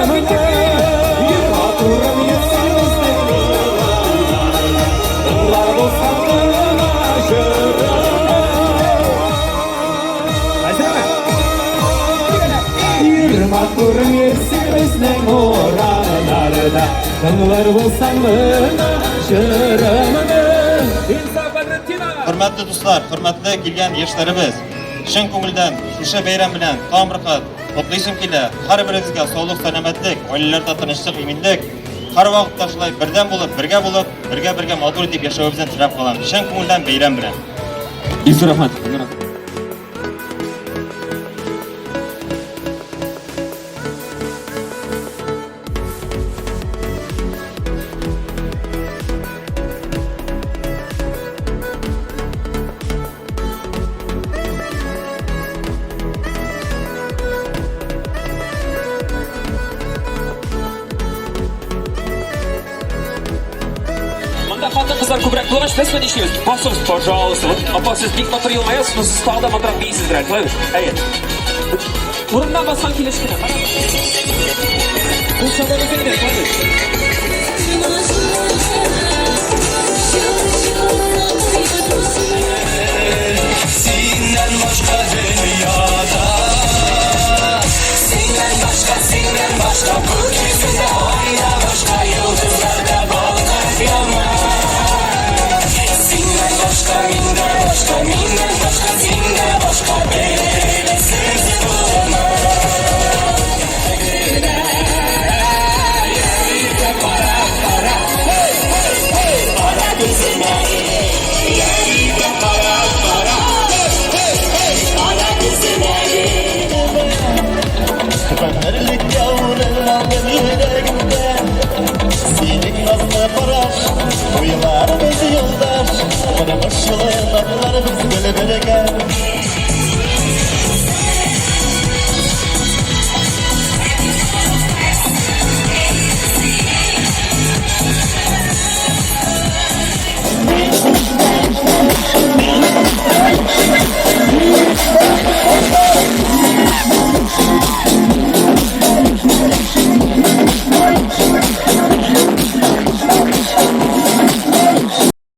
җырымны. Йөр матурым, йөрсен безнең урамнарда, Тыңлар булсаң гына җырымны. Әзерме? Йөр матурым, йөрсен безнең урамнарда, Тыңлар булсаң гына җырымны. Инса Бәдретдинова! Хөрмәтле дуслар, хөрмәтле килгән яшьләребез, чын күңелдән шушы бәйрәм белән тагын бер кат котлыйсым килә. Һәрберегезгә саулык, сәламәтлек, гаиләләрдә тынычлык, иминлек, һәрвакытта шулай бердәм булып, бергә булып, бергә-бергә матур итеп яшәвебезне теләп калам. Чын күңелдән бәйрәм белән. Бик зур рәхмәт. Монда хатын-кызлар күбрәк булгач, без менә нишлибез? Басыгыз, пожалуйста. Вот, апа, сез бик матур елмаясыз, но сез тагы да матуррак бийсездер әле, шулай бит? Әйе. Урыннан баскан килеш кенә. Кул чабыгыз инде, шулай бит? Синнән башка дөньяда, Синнән башка, синнән башка Күк йөзендә ай да башка, Йолдызлар да балкып яна. Синнән башка мин дә башка, Миннән башка син дә башка, Бер-берсез булмас. Кара күземә, кара, кара, кара күземә. Гомерлеккә урын алдым йөрәгемдә. Синең назлы караш, уйларыбыз юлдаш. Тормыш юлын атларбыз гел бергә.